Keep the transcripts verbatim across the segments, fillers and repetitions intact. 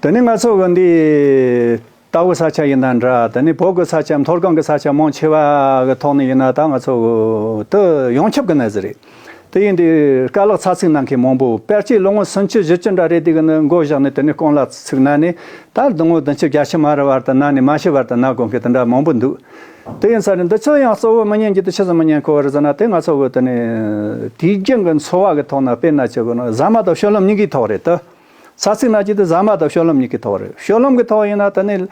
དེ་ནས་ང་ཚོ་གི་འདི་ལྟ་བུ་ས་ཆ་ཡིན་ན་འདྲ། དེ་ནས་བོད་གི་ས་ཆ་མཐོ་སྒང་གི་ས་ཆ་མང་ཆེ་བ་གི་ཐོག་ནས་ཡིན་ན་ད་ང་ཚོ་གི་དེ་ཡོངས་ཁྱབ་གི་གནས་ཚུལ་རེད། དེ་ཡིན་དུས་དཀའ་ལས་ཚ་ཚིག་གནང་མཁན་མང་པོ། ཕལ་ཆེར་ལོ་ངོ་སུམ་ཅུ་བཞི་བཅུ་འདྲ་རེད། དེ་གི་ནི་མགོ་བཞག་ནས་དེ་ནས་རྐང་ལག་ཚུགས་ན་ནི་ད་ལོ་ངོ་བདུན་ཅུ་བརྒྱད་ཅུ་མ་རེད་བར་དུ་ན་ནི་མ་ཤི་བར་དུ་ན་དགོས་མཁན་དེ་འདྲ་མང་པོ་འདུག་དེ་ཡིན་ས་རེད། འདི་ཚོ་ཡང་གཙོ་བོ་མི་ཉན་རྒྱུ་དེ་ཆི་ཟིག་མི་ཉན་གོ་བ་རེད་ཟེར་ན། དེ་ང་ཚོ་གི་དེ་ནས་དུས་རྒྱུན་གི་འཚོ་བ་གི་ཐོག་ན་དཔེར་ན་ཆེ་གོ་ན་ཟ་མ་དང་སྤྱོད་ལམ་གཉིས་ཀའི་ཐོག་རེད་དེ། ས་ཚིགས་ན་ཅི་དེ་ཟ་མ་དང་སྤྱོད་ལམ་གཉིས་ཀའི་ཐོག་རེད། སྤྱོད་ལམ་གྱི་ཐོག་ཡིན་ན་དེ་ནས་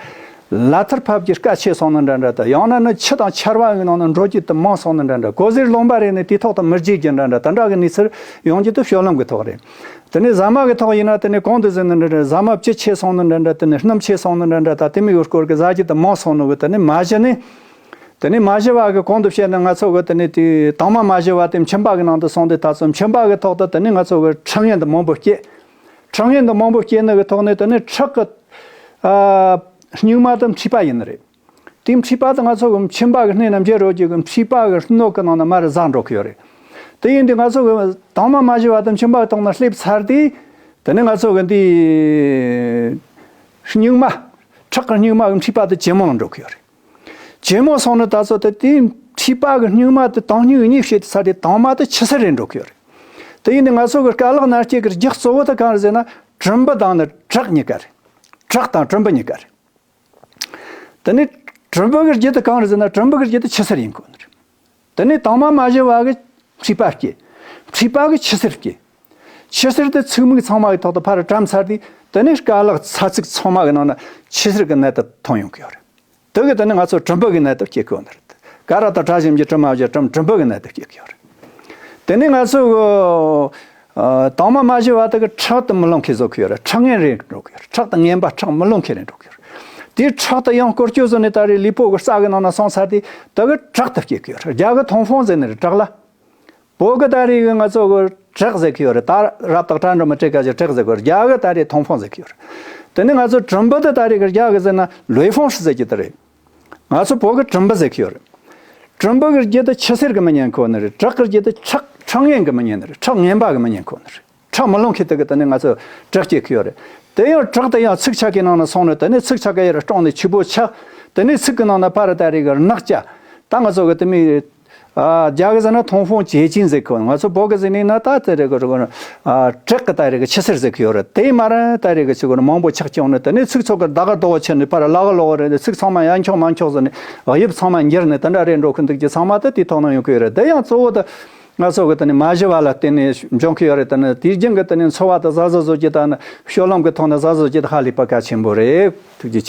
ལ་ཐུར་ཕབ་རྒྱུ་དཀའ་ཆེ་སོང་ནི་འདྲ་འདྲ་དང་། ཡང་ན་ནི་ཆུ་དང་ཆར་བ་གི་ནང་ན་འགྲོ་རྒྱུ་དེ་མང་སོང་ནི་འདྲ་འདྲ། གོ་ཟེར་རློན་པ་རེད་ནི་དེའི་ཐོག་ཏུ་མི་རྒྱུ་རྒྱུ་འདྲ་འདྲ། དེ་འདྲ་གི་གནས་ཚུལ་ཡོང་རྒྱུ་དེ་སྤྱོད་ལམ་གྱི་ཐོག་རེད། དེ་ནས་ཟ་མ་གི་ཐོག་ཡིན་ན་དེ་ནས་གོང་དུ་ཟེར་ནི་འདྲ་འདྲ། ཟ་མ་བཅུད་ཆེ་སོང་ནི་འདྲ་འདྲ། དེ་ནས་སྣུམ་ཆེ་སོང་ནི་འདྲ་འདྲ། ད་དེ་མོ་ཡོད་སྐོར་གི་ཟ་རྒྱུ་དེ་མང་སོང་ནི་གི་དེ་ནས་མ་ཞི་ནི། དེ་ནས་མ་ཞི་བ་གི་གོང་དུ་བཤད་ན་ང་ཚོ་གི་དེ་ནས་དེ་དྭངས་མ་མ་ཞི་བ་དེ་མཆིན་པ་གི་ནང་དུ་སོང་དུས་ད་ཚོ་མཆིན་པ་གི་ཐོག་ཏུ་དེ་ནས་ང་ཚོ་གི་ཁྲག་ངན་དེ་མང་པོ་སྐྱེ། ཁྲག་ངན་དེ་མང་པོ་སྐྱེ་ནི་གི་ཐོག་ནས་དེ་ནས་ཁྲག་གི་ཨ་སྨྱུག་མ་དེ་མཁྲིས་པ་ཡིན་ནི་རེད། དེ་མཁྲིས་པ་དེ་ང་ཚོ་གི་མཆིན་པ་གི་སྣེ་ན་འབྱེད་རོགས་ཀྱི་གི་མཁྲིས་པ་གི་སྣོད་གི་ནང་ན་མར་ཟག་འགྲོ་གི་ཡོད་རེད། དེ་ཡིན་དུས་ང་ཚོ་གི་དྭངས་མ་མ་ཞི་བ་དེ་མཆིན་པ་གི་ཐོག་ན་སླེབས་ཚར་དུས་དེ་ནས་ང་ཚོ་གི་འདི་སྨྱུག་མ། ཁྲག་གི་སྨྱུག་མ་གི་མཁྲིས་པ་དེ་ཇེ་མང་ལ་འགྲོ་གི་ཡོད་རེད། ཇེ་མང་སོང་ནས་ད་ཚོ་དེ་དེའི་མཁྲིས་པ་གི་སྨྱུག་མ་དེ་དྭངས་སྨྱུག་གཉིས་བྱས་ཏེ་ཚར་དེ་དྭངས་མ་དེ་ཆུ་སེར་རེ་འགྲོ་གི་ཡོད་རེད། དེ་ཡིན་དུས་ང་ཚོ་གི་རྐང་ལག་ན་སྐྱེ་གི་རྒྱུ་གཙོ་བོ་དེ་གང་རེད་ཟེར་ན་གྲུམ་བུ་དང་ནི་བྲག་གཉིས་ཀ་རེད། བྲག་དང་གྲུམ་བུ་གཉིས་ཀ་རེད། དེ་ནས་གྲུམ་བུ་གི་རྒྱུ་དེ་གང་རེད་ཟེར་ན་གྲུམ་བུ་གི་རྒྱུ་དེ་ཆུ་སེར་ཡིན་དགོས་ནི་རེད། དེ་ནས་དྭངས་མ་མ་ཞི་བ་གི་མཁྲིས་པ་སྐྱེ། མཁྲིས་པ་གི་ཆུ་སེར་སྐྱེ། ཆུ་སེར་དེ་ཚིགས་མིག་ཚང་མ་གི་ཐོག་ཏུ་ཕར་བཀྲམ་ཚར་དུས་དེ་ནས་རྐང་ལག་ཚ་ཚིགས་ཚང་མ་གི་ནང་ན་ཆུ་སེར་གི་ནད་དེ་ཐོན་ཡོང་གི་ཡོད་རེད། དེ་གི་དེ་ནས་ང་ཚོ་གྲུམ་བུ་གི་ནད་དེ་སྐྱེ་གི་ཡོད་ནི་རེད། ཀ་ར་དང་གྲ་ཞིམ་གྱི་གྲུམ་མ་བཞི་གྲུམ་གྲུམ་བུ་གི་ནད་དེ་སྐྱེ་གི་ཡོད་རེད། དེ་ནས་ང་ཚོ་གི་ཨ་དྭངས་མ་མ་ཞི་བ་དེ་གི་ཁྲག་དེ་མི་ལོང་མཁན་བཟོ་གི་ཡོད་རེད། ཁྲག་ངན་རེ་འགྲོ་གི་ཡོད་རེད། ཁྲག་དེ་ངན་པ་ཁྲག་མི་ལོང་མཁན་རེ་འགྲོ་གི་ཡོད་རེད། དེའི་ཁྲག་དེ་ཡང་སྐོར་སྐྱོད་བཟོ་ནས་ད་རེས་ལུས་པོ་གི་རྩ་གི་ནང་ན་སོང་ཚར་དུས་དེ་གི་བྲག་དེ་སྐྱེ་གི་ཡོད་རེད། རྒྱ་གི་ཐོང་ཧྥོང་ཟེར་ནི་རེད། བྲག་ལ། བོད་གི་ད་རེས་གི་ང་ཚོ་གི་བྲག་ཟེར་གི་ཡོད་རེད། ད་རབ་དང་གྲ་འགྲོ་མི་བྲེ་ཀ་ཅིག་བྲག་ཟེར་གི་ཡོད་རེད། རྒྱ་གི་ད་རེས་ཐོང་ཧྥོང་ཟེར་གི་ཡོད་རེད། དེ་ནས་ང་ཚོ་གྲུམ་བུ་དེ་ད་རེས་གི་རྒྱ་གི་ཟེར་ན་ལུའེ་ཧྥོང་ཧྲི་ཟེར་གི་དེ་རེད། ང་ཚོ་བོད་གི་གྲུམ་བུ་ཟེར་གི་ཡོད་རེད། གྲུམ་བུ་གི་རྒྱུ་དེ་ཆུ་སེར་གི་མི་ཉན་གོ་ནི་རེད། བྲག་གི་རྒྱུ་དེ་ཁྲག་ཁྲག་ངན་གི་མི་ཉན་ནི་རེད། ཁྲག་ངན་པ་གི་མི་ཉན་གོ་ནི་རེད། ཁྲག་མི་ལོང་མཁན་དེ་གི་དེ་ནས་ང་ཚོ་བྲག་སྐྱེ་གི་ཡོད་རེད། དེ་ཡང་བྲག་དེ་ཡང་ཚིགས་ཆག་གི་ནང་ན་སོང་ནས་དེ་ནས་ཚིགས་ཆག་གི་ཡར་སྐྲངས་ནས་ཆུ་བོ་ཆགས། དེ་ནས་ཚིགས་གི་ནང་ན་ཕར་ད་རེས་གི་རྣག་སྐྱ། ད་ང་ཚོ་གི་དེ་མི་ཨ་རྒྱ་གི་ཟེར་ན་ཐོང་ཧྥོང་ཅེ་ཅིན་ཟེར་གི། ང་ཚོ་བོད་གི་ཟེར་ནི་ན་ད་དེ་རེད་གི་རེད་གི། ཨ་བྲག་གི་ད་རེས་གི་ཆུ་སེར་ཟེར་གི་ཡོད་རེད། དེ་མར་ད་རེས་གི་ཆུ་གི་མང་པོ་ཆགས་བྱུང་ནས་དེ་ནས་ཚིགས་ཚོ་གི་ད་ག་རྡོ་བ་ཆེ་ནས་ཕར་ལ་གི་ལོག་རེད། ཚིགས་ཚང་མ་ཡང་འཁྱོག་མ་འཁྱོག་ཟེར་ནས་དབྱིབས་ཚང་མ་འགྱུར་ནས་དེ་འདྲ་རེད་འགྲོ་གི་འདུག་ཅེས་ཚང་མ་ད་དེའི་ཐོག་ན་ཡོང་གི་ཡོད་རེད། དེ་ཡང་གཙོ་བོ་ད་ང་ཚོ་གི་དེ་ནས་མ་ཞི་བ་ལ་བརྟེན་ནས་འབྱུང་གི་ཡོད་རེད། དེ་ནི་དུས་རྒྱུན་གི་དེ་ནས་འཚོ་བ་དང་བཟའ་བཟའ་བཟོ་རྒྱུ་དང་ནི་སྤྱོད་ལམ་གི་ཐོག་ནས་བཟའ་བཟོ་རྒྱུ་དེ་ཧ་ལས་པ་གལ་ཆེན་པོ་རེད། ཐུགས་རྗེ་ཆེ།